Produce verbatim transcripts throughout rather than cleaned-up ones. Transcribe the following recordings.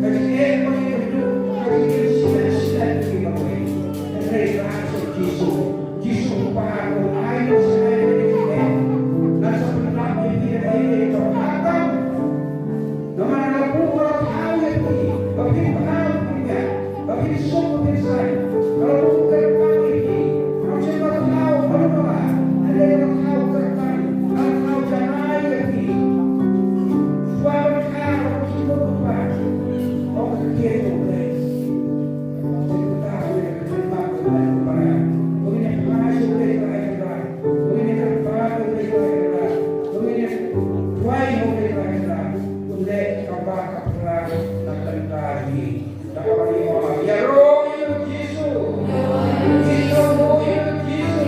Ka jingeh ba ngi ïoh, ka jingeh shimet shimet ba ngi ïoh. Hynrei ka jong Jisu, Jisu u Kpa u ai ïa ngi sa ai ïa ngi jingeh. Ngan sa pyndap ïa phi ïa ka ïing ka kaba khatduh. Namar nga la buh, nga la thaw ïa phi ba phin bha, ba phin ïaid, ba phin suk, ba phin saiñ. Nga la buh kyrpang ïa phi. Nga la thaw, nga la thaw kyrpang, nga la thaw janai ïa phi. Shuwa ban kha, ba phin suk, ba phin saiñ. Ong ka ktien U Blei. Sngewthuh ïa ka jingmut ka jingmut ka jingmut. Ngin ïa phai sha U Blei Trai Kynrad. Ngin ïa kyrpad ïa U Blei Trai Kynrad. Ngin ïa duwai ïa U Blei Trai Kynrad. Un leh kaba ka phla na ka bynta jong ngi. Da kaba ngi ong, ïaroh ïa u Jisu. Ïaroh ïa u Jisu.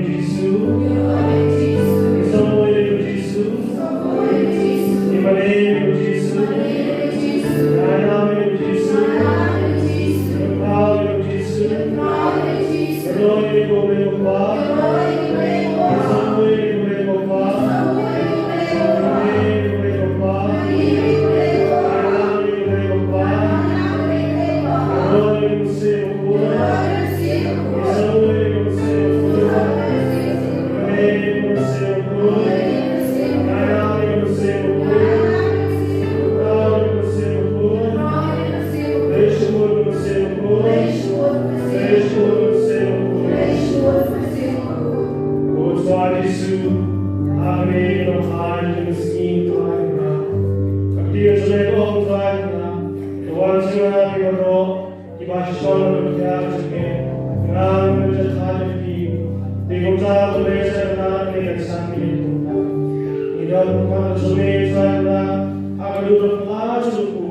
Jisu. Ngi sngewbha ïa u Jisu. Ngi mane ïa u Jisu. Ngi aïna ïa u Jisu. Ngi kynmaw ïa u Jisu. Ngi roi ïa u Blei u Kpa. Ngi sngewbha ïa u Blei u Kpa. Ngi mane ïa u Blei u Kpa. Ngi aïna ïa u Blei u Kpa. Ngi roi ïa u Mynsiem Bakhuid. Kiba shu shon ha ka jingim, nga ngam jahthait ïa phi. Te kumta, Trai, sha kane ka sngi, ngi don kumba ka jong me, Trai, ha ka dur ka pla jong u,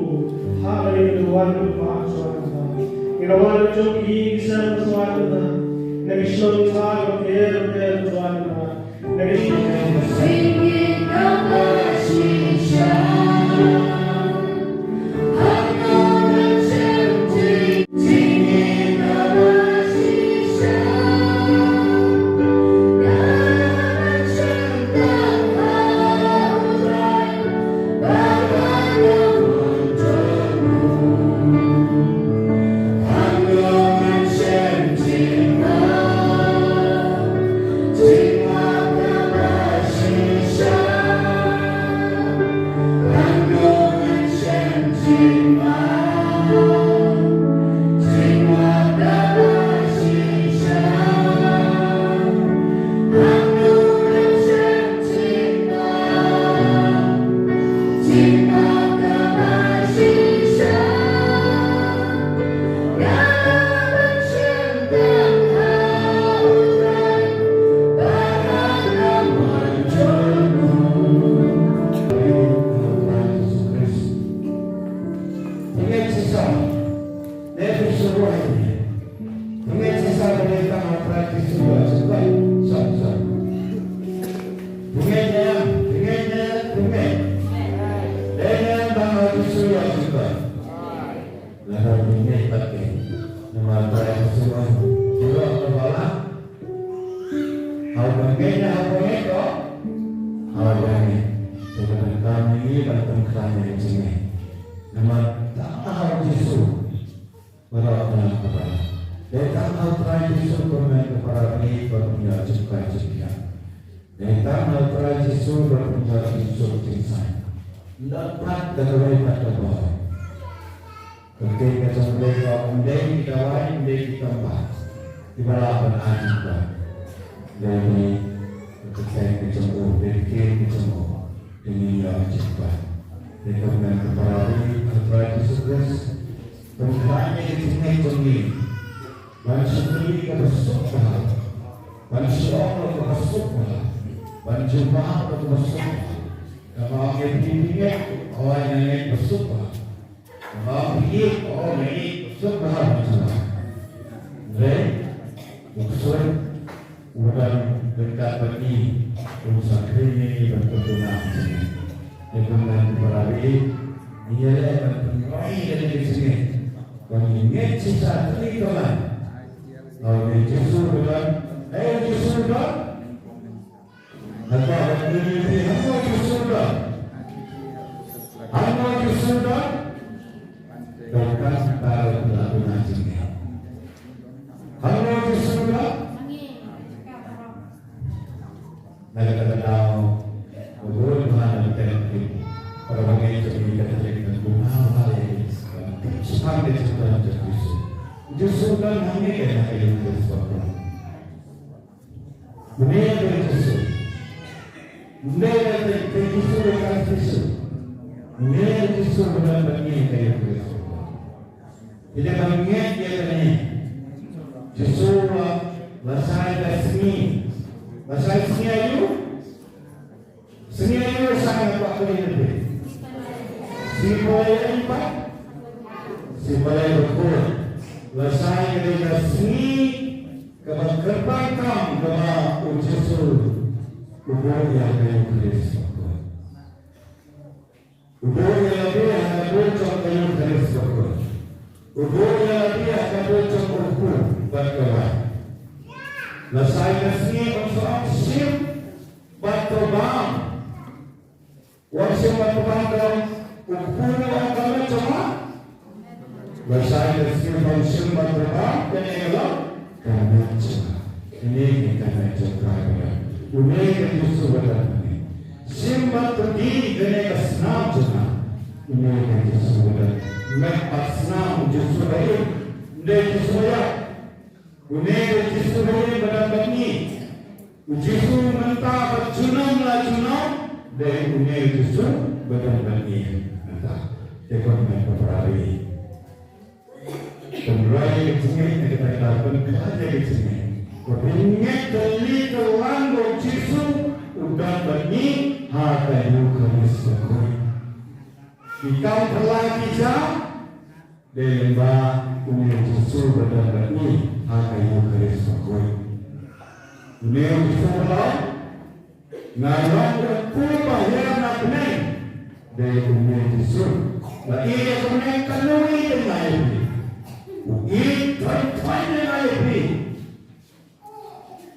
ha kane ka duwan ka pla jong u. Ngi la wan jong ki, ki sem, Trai, na ki shnong, Trai, ki pher pher, Trai, Lada ngeit pat te, namar Trai Jisu ong, ïaroh to ba lah. Haba ngeit, haba ngeit ko, haba ngeit. Te ka donkam ïa ngi ban pynkhlaiñ ïa ka jingngeit. Namar tang ha u Jisu baroh ka la kyrpang. Dei tang ha u Trai Jisu, kyrmen ka para bangeit, ba pynïoh jingkwah jingbiang. Dei tang ha u Trai Jisu ba pynïoh jingsuk jingsaiñ. Ym don pat da kawei pat ka bor. Ka ktien ka jong U Blei ka ong, ym dei ki dawai, ym dei ki tympak kiba lah ban ai jingkwah. Dei ka ktien ka jong u, dei ka ktien ka jong u. Dei ngi ïoh jingkwah. Dei kyrmen ka para bangeit ha u Trai Jisu Khrist. Pynkhlaiñ ïa ka jingngeit jong ngi. Ban shu kylli kaba suk bha. Ban shu ong kaba suk bha. Ban jubab kaba suk bha. Kaba ong ïa phi phi ngeit, ong nga ngeit ba suk bha. Kaba ong phi ïeit, ong nga ïeit ba suk bha ban jubab. Hynrei u ksuid uba don ryngkat bad ngi un sa khring ïa ngi ban pynduna ha jingngeit. Te kumne ko para bangeit, ngi ïaleh ban pynroi ïa kane ka jingngeit. Ba ngin ngeit shisha tylli to ngan. Haba u Jisu u don, eh, u Jisu u don. Naba ba ngin ïa phi, hangno u Jisu u don? Hangno u Jisu u don? Donkam ba la duna jingngeit. Hangno u Jisu u don? Na kata ka daw, ka bun bha na ka Katholik, para bangeit jong ngi Katholik, kan bun bha ïa ki, kan tip shaphang ka jingdon jong u Jisu. U Jisu u don hangne ha ka Eucharist bakhuid. Une u Jisu. Une u Jisu, une u Jisu, une u Jisu u don hangne ha ka Eucharist bakhuid. Phi dei ban ngeit ïa kane. Jisu u ong, lashai ka sngi. Lashai sngi aïu? Sngi aïu lashai, nga kwah kylli ïa phi. Sngi Palei aïu pat? Sngi Palei bakhuid. Lashai ka dei ka sngi kaba kyrpang tam kaba u U buh ïa ka Eukharist bakhuid. U buh ïa lade ha ka dur jong ka Eukharist bakhuid. U buh ïa lade ha ka dur jong u kpu bad ka waiñ. Lashai ka sngi un sa ong, shim bad to bam. Wat shim bad to bam, ka ong, u kpu u ong, ka met jong nga. Lashai ka sngi un shim bad to bam, kane ka long ka met jong nga. Kane ka met jong nga. Une ka Jisu ba don hangne. Shim bad to die, kane ka snam jong nga. Une ka Jisu ba don. Met bad snam u Jisu ba im. Une u Jisu ba ïap. Une u Jisu ba im ba don bad ngi. U Jisu mynta bad junom la junom, dei une u Jisu ba don bad ngi mynta. Te ko hynmen ko para, pynroi ïa ka jingngeit na kata ka daw, pynkhlaiñ ïa ka jingngeit. Ko pynngeit tylli tyllang ba u Jisu u don bad ngi ha ka Eukharist bakhuid. Ki kam phylla ki jam, dei lyngba une u Jisu ba don bad ngi ha ka Eukharist bakhuid. Une u Jisu ba long, nga long u kpu ba hiar na bneng, dei une u Jisu. La ïeit ïa ka bneng, katno ïeit ïa nga ïa phi. U ïeit thon thon ïa nga ïa phi.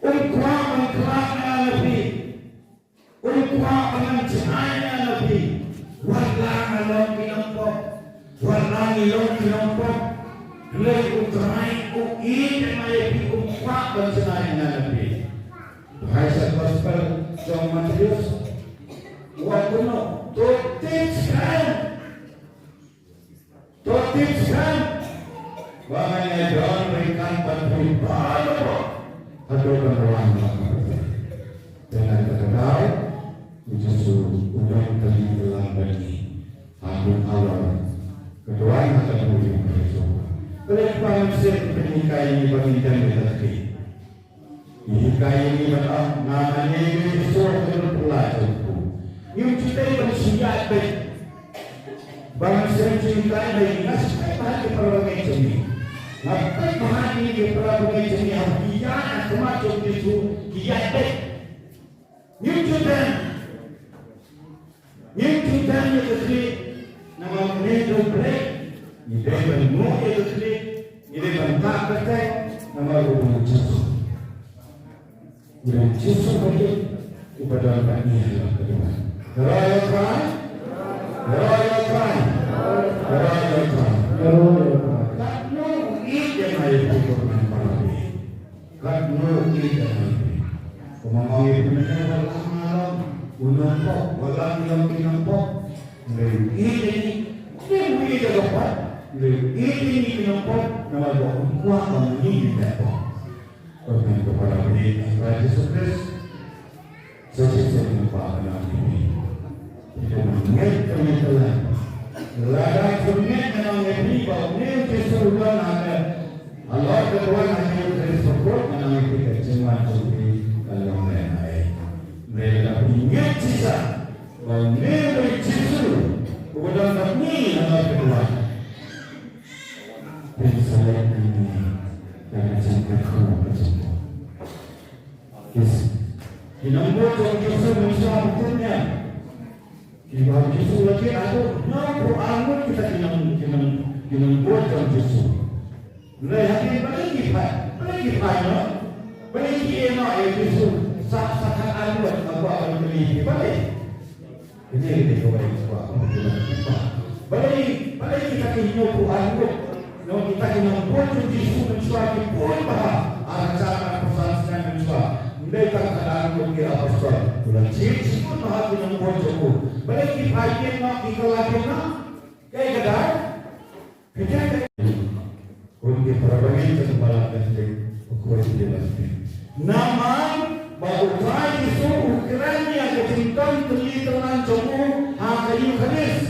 Um kwah ban khlad ïa nga ïa phi. Um kwah ban nang jngai ïa nga ïa phi. Wat la nga long ki nongpop. Wat la ngi long ki nongpop. Hynrei U Trai u ïeit ïa nga ïa phi, um kwah ban jngai ïa nga ïa phi. Phai sha gospel jong u Mathaios. Wat kumno, to tip skhem. To tip skhem ba nga ïadon ryngkat bad phi baroh haduh ban wan ma nga. Te na kata ka daw u Jisu u don tylli tyllang bad ngi. Haduh halor ka duwan ha ka buh ïa u Jisu. Balei kpa mynsiem u pynhikai ïa ngi ba ngin dem ïa ka kti? Ngi hikai ïa ngi ban ong, nga mane ngi sngewthuh pynlait jong u. Ngim ju dei ban shu ïaid beit. Ba ngi sngewthuh ïa ngi, nga shu peit bha ïa ki para bangeit jong ngi. Nga peit bha ïa ki para bangeit jong ngi, haba ki ïaid ha khmat jong u Jisu ki ïaid beit. Ngim ju dei Ngim ju dei ïa ka khlieh namar une u Blei. Ngi dei ban nguh ïa ka khlieh, ngi dei ban tah kyrteng namar u dei u Jisu. U dei u Jisu ba ïeit uba don bad ngi ha la ka duwan. Ïaroh ïa u Trai, ïaroh ïa u Trai, ïaroh ïa u Trai. Katno u ïeit ïa nga ïa phi ko hynmen ko para. Katno u ïeit ïa nga ïa phi. Kumba nga ong ïa phi mynne, wat la nga long u nongpop, wat la ngi long ki nongpop, hynrei u ïeit ïa ngi. Ym dei u ïeit ïa ka pop, hynrei u ïeit ïa ngi ki nongpop namar ba um kwah ba ma ngi ngin leh pop. Ko hynmen ko para, u ïeit u Trai Jisu Khrist. Sa shisien u kwah ban ong ïa phi. Phi dei ban ngeit, phi dei ban ngeit. Lada phi ngeit, ngan ong ïa phi ba une u Jisu u don ha ka, halor ka duwan ha ka Eukharist bakhuid, ngan ong ïa phi ka jingwan jong phi ka long lehnohei. Hynrei lada phi ngeit shisha ba une u dei u Jisu uba don bad ngi halor ka duwan, phin sa leit nangne da ka jingkyrkhu ka jong u. Ki, ki nongbud jong u Jisu mynshuwa ba kut ïa ki, ba u Jisu u la jied haduh hynñiewphew ar ngut kita ki nong, ki nong, ki nongbud jong u Jisu. Hynrei hadien balei ki phai, balei ki phai noh, balei ki ïeh noh ïa u Jisu sa, sa khatar ngut, nga kwah ban kylli ïa phi balei. Kane ka dei kawei ka kwah kaba ki long ki kwah. Balei, balei kita ki hynñiewphew ar ngut, nong kita ki nongbud jong u Jisu mynshuwa ki bun bha, arhajar arphew san snem mynshuwa. Ym dei tang khatar ngut ki apostol. U la jied shibun bha ki nongbud jong u. Balei ki phai ïeng noh, ki kylla ïeng noh? Kaei ka daw? Phi tip, un ki para bangeit jong ka balang Katholik, u khuid ki balang. Namar ba u Trai Jisu u kren ïa ka jingdon tylli tyllang jong u ha ka Eukharist.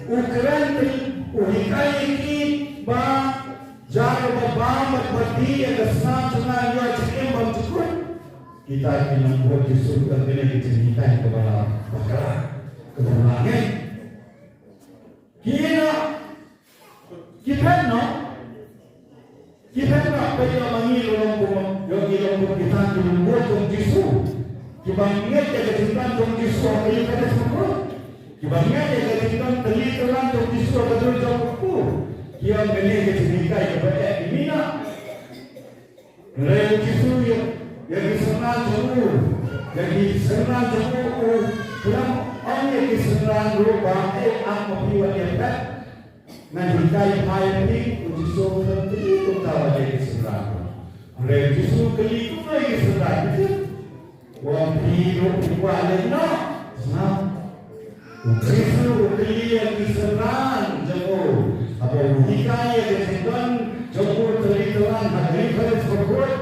U kren tylli, u hikai ïa ki ba ïa kaba bam bad ba die ïa ka snam jong nga ïoh jingim bymjukut. Kita ki nongbud Jisu ki don kane ka jinghikai kaba la bakla, kaba la ngeit. Ki ïeh noh, ki phet noh, ki phet noh, peit noh ma ngi, long kum, ïoh ngi long kum kita ki nongbud jong u Jisu. Kiba ngeit ïa ka jingdon jong u Jisu ha ka Eucharist bakhuid. Kiba ngeit ïa ka jingdon tylli tyllong jong u Jisu ha ka duriaw bakhuid. Ki ong kane ka jinghikai kaba eh, ki minot. Hynrei u Jisu ïa, ïa ki synran jong u, ïa ki synran jong u, u khlem ong ïa ki synran ruh ba, eh, ap ma phi wat ïa phet. Ngan hikai phai ïa phi, u Jisu u khlem kylli kumta wat ïa ki synran ruh. Hynrei u Jisu u kylli kumno ïa ki synran, u Jisu. Wan phi ruh phi kwah leh noh. Sngap. U Jisu u kylli ïa ki synran jong u. Haba u hikai ïa ka jingdon jong u tylli tyllong ha ka Eucharist bakhuid.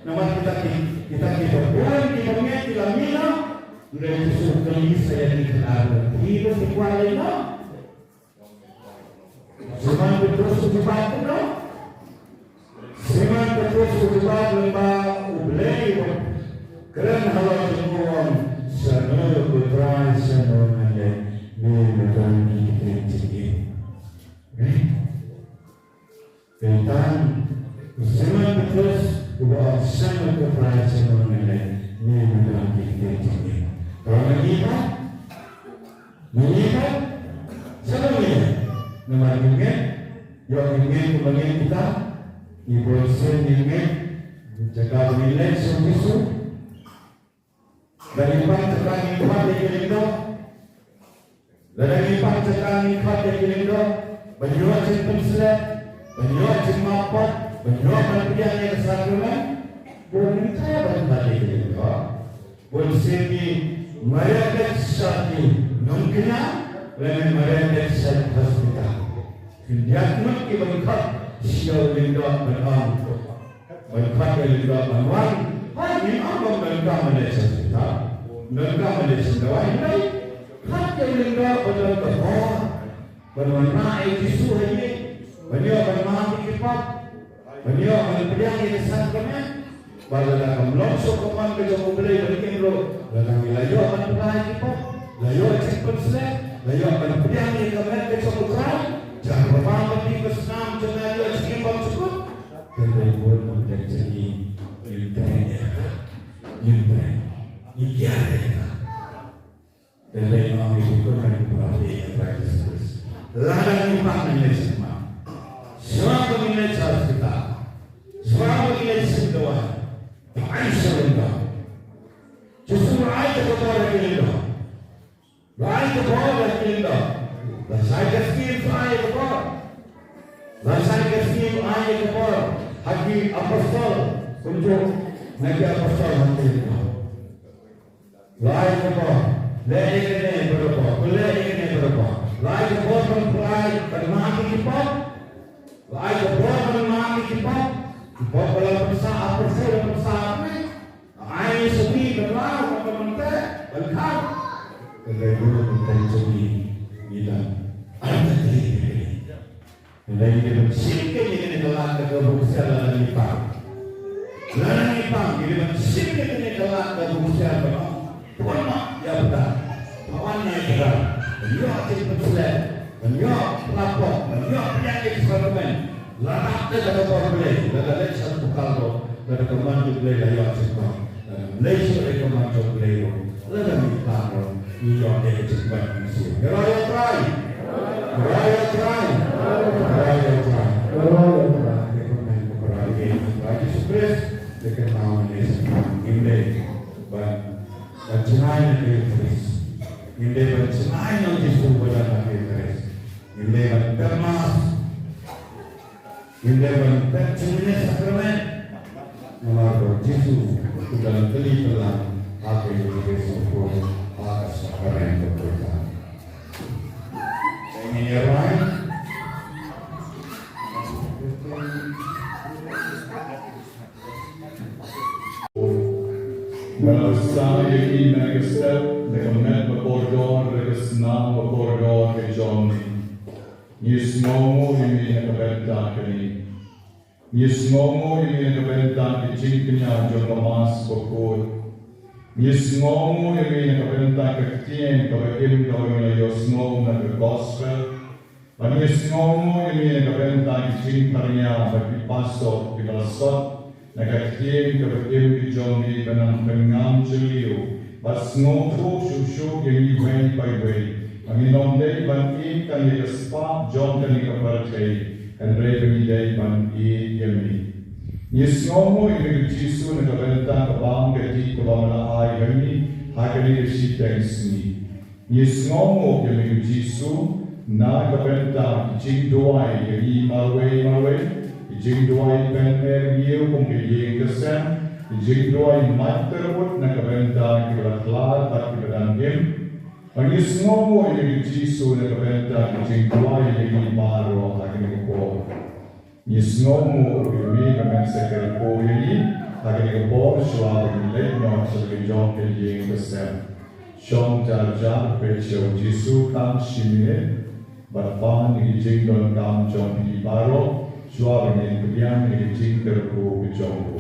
Namar kita ki, kita kiba bun kiba ngeit ki la mih noh. Hynrei u Jisu u kylli sa ïa ki khynnah ruh. Phi ruh phi kwah leh noh. Simon Petrus u jubab kumno? Simon Petrus u jubab lyngba U Blei u kren halor jong u, u ong, shano ko Trai, shano ngan leit, me me don ki ktien jingim. Te tang u Simon Petrus uba ong, shano ko Trai, shano ngan leit, me me don ki ktien jingim. Tang ma ngi pat, ma ngi pat, shano ngi leit? Namar ngi ngeit, ïoh ngi ngeit kumba ngeit kita, ngi bun sien ngi ngeit, jaka ba ngi leit sha u Jisu. Lada ngi pang jaka ngi khot ïa ki lyngdoh. Lada ngi pang jaka ngi khot ïa ki lyngdoh. Ban ïoh jingpynshlur, ban ïoh jingmap pat, ban ïoh ban pdiang ïa ka sakramen. Bun mynta ban khot ïa ki lyngdoh. Bun sien ngi mareh beit sha ki nongkñia, lane mareh beit sha ki hospital. Khyndiat ngut ki ban khot sha u lyngdoh ban ong. Ban khot ïa u lyngdoh ban wan. Hooid, ngim ong ba un donkam ban leit sha hospital. Un donkam ban leit sha dawai, hynrei khot ïa u lyngdoh ban don ka bor. Ban wanrah ïa u Jisu ha ïing. Ban ïoh ban map ïa ki pop. Ban ïoh ban pdiang ïa ka sakramen. Bad lada kam long shuh ka mon ka jong U Blei ban im ruh, lada ngi la ïoh ban phla ïa ki pop, la ïoh jingpynshlur, la ïoh ban pdiang ïa ka met ka jong U Trai, jan ba bam ba dih ba snam jong nga ïoh jingim bymjukut. Te dei bun ban pdiang jong ngi, ngim treh ïa ka. Ngim treh. Ngi kiar ïa ka. Te lei nga ong ïa phi ko trai, ngi pynlong ïa ka Trai Jisu Khrist. Lada ngi pang ngi leit sha khmat. Shuwa ba ngi leit sha hospital. Shuwa ba ngi leit sha dawai. Ba ai sha lyngdoh. Jisu ba ai ka bor ha ki lyngdoh. Ba ai ka bor ha ki lyngdoh. Lashai ka sngi ba ai ka bor. Lashai ka sngi ba ai ka bor ha ki apostol. Kumjuh na ki apostol ha ki lyngdoh. Lai ka bor, leh ïa kane bad ka bor, leh ïa kane bad ka bor. Lai ka bor ban pynlait, ban map ïa ki pop. Lai ka bor ban map ïa ki pop. Ki pop ba la pynsah, ha pyrthei la pynsah, ha pyrthei. Ai sha ngi ban law, ban, ban teh, ban kham. Ka dei bor ban teh sha ngi, ngi dang. Ai ka dei, ka dei. Hynrei ngi dei ban shim ïa kane ka lad ka buh ksiar lada ngi pang. Lada ngi pang, ngi dei ban shim ïa kane ka lad ka buh ksiar ban ong, pynmih ïa pdeng. Pynmih ïa pdeng. Ban ïoh jingpynshlur. Ban ïoh pynlap pop. Ban ïoh pdiang ïa ki sakramen. Lada ka dei ka bor Blei, lada leit sha ka pukal ruh, lada ka mon jong Blei la ïoh jingpang. Lada leit sha ka mon jong Blei ruh. Lada ngi pang ruh, ngi ïoh ïa ka jingpang mynsiem. Hero ïa u Trai. Hero ïa u Trai. Hero ïa u Trai. Hero ïa u Trai. Ïa ka kyrteng u Trai Jisu Khrist. Ïa ka kyrteng u Jisu Khrist. Ngim dei ban, ban jngai na ka Eucharist. Ngim dei ban jngai na u Jisu ba don ha ka Eucharist. Ngim dei ban pep Mass. Ngim dei ban pep jingmane sakramen. Namar ba u Jisu u don tylli tyllang ha ka Eucharist, ha ka sakramen ka pyrta. Ngin ïa rai. Ba la bsa ïa ngi na ka step, da ka met ba kordor, da ka snam ba kordor ka jong ngi. Ngi sngewnguh ïa me na ka bynta kane. Ngi sngewnguh ïa me na ka bynta ki jingkñia jong ka Mass bakhuid. Ngi sngewnguh ïa me na ka bynta ka ktien kaba im kaba ngi la ïohsngew na ka Gospel. Bad ngi sngewnguh ïa me na ka bynta ki jingpyrshah bad ki pastor kiba la sot na ka ktien kaba im ki jong me ban nang pynngam jylliew Sngewthuh shuh shuh ïa ngi iwei pa iwei. Ba ngin ym dei ban ïeit tang ïa ka spah jong kane ka pyrthei, hynrei ba ngin dei ban ïeit ïa me. Ngi sngewnguh ïa me ko Jisu na ka bynta ka bam ka dih kaba me la ai ha ngi ha kane ka shiteng sngi. Ngi sngewnguh ïa me ko Jisu na ka bynta ki jingduwai ïa ngi marwei marwei, ki jingduwai pynher ïa ngi kum ka ïing ka sem, ki jingduwai mat tyrut na ka bynta kiba la khlad bad kiba dang im. Ba ngi sngewnguh ïa me ko Jisu na ka bynta ki jingduwai ïa ngi baroh ha kane ka por. Ngi sngewnguh ïa me ba men sa kyrkhu ïa ngi ha kane ka por shuwa ba ngin leit noh sha la ka jong ka ïing ka sem. Shong jar jar peit sha u Jisu kham shi minit bad pan ïa ki jingdonkam jong phi baroh shuwa ba ngin pdiang ïa ki jingkyrkhu ka jong u.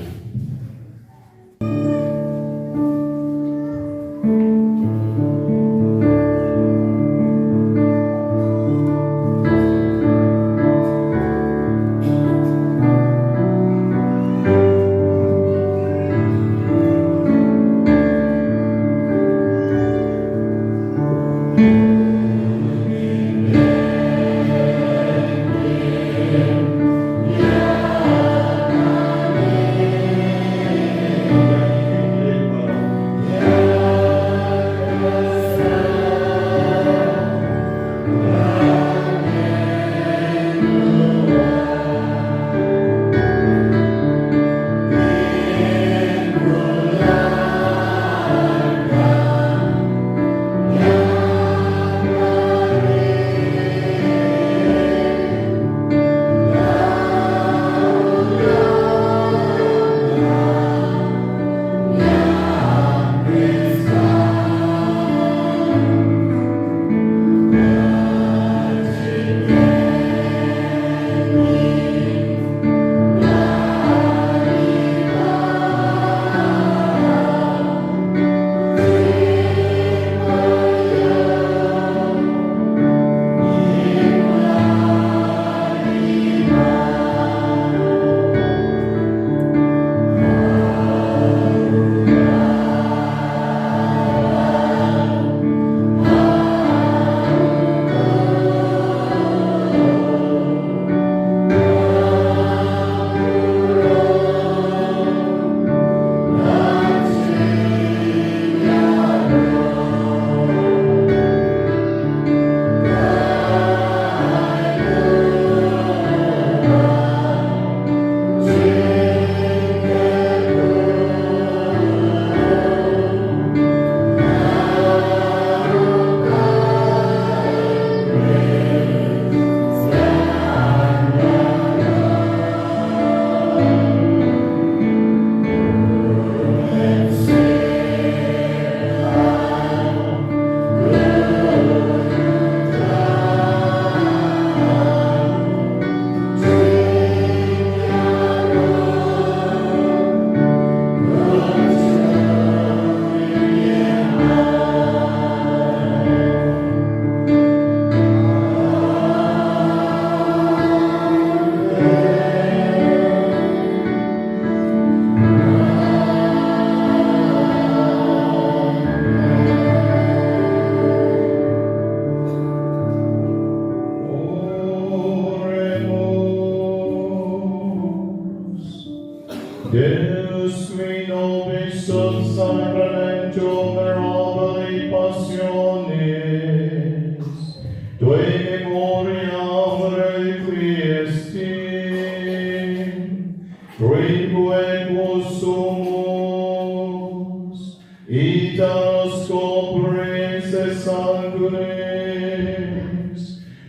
Oremus. Deus qui nobis sunt sacramentum mirabili passionis, tui memoriam requiescim, tribuequo sumus, ita nos copris et sanguinis,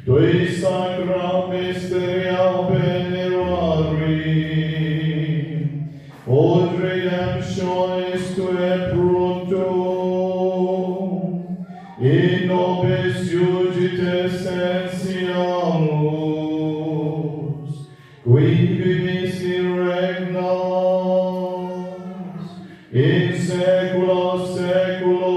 tui sacra mysteria venerari, ut redemptionis tuae fructum, in nobis iudites sciamus, qui vivis et regnas in saecula saeculorum.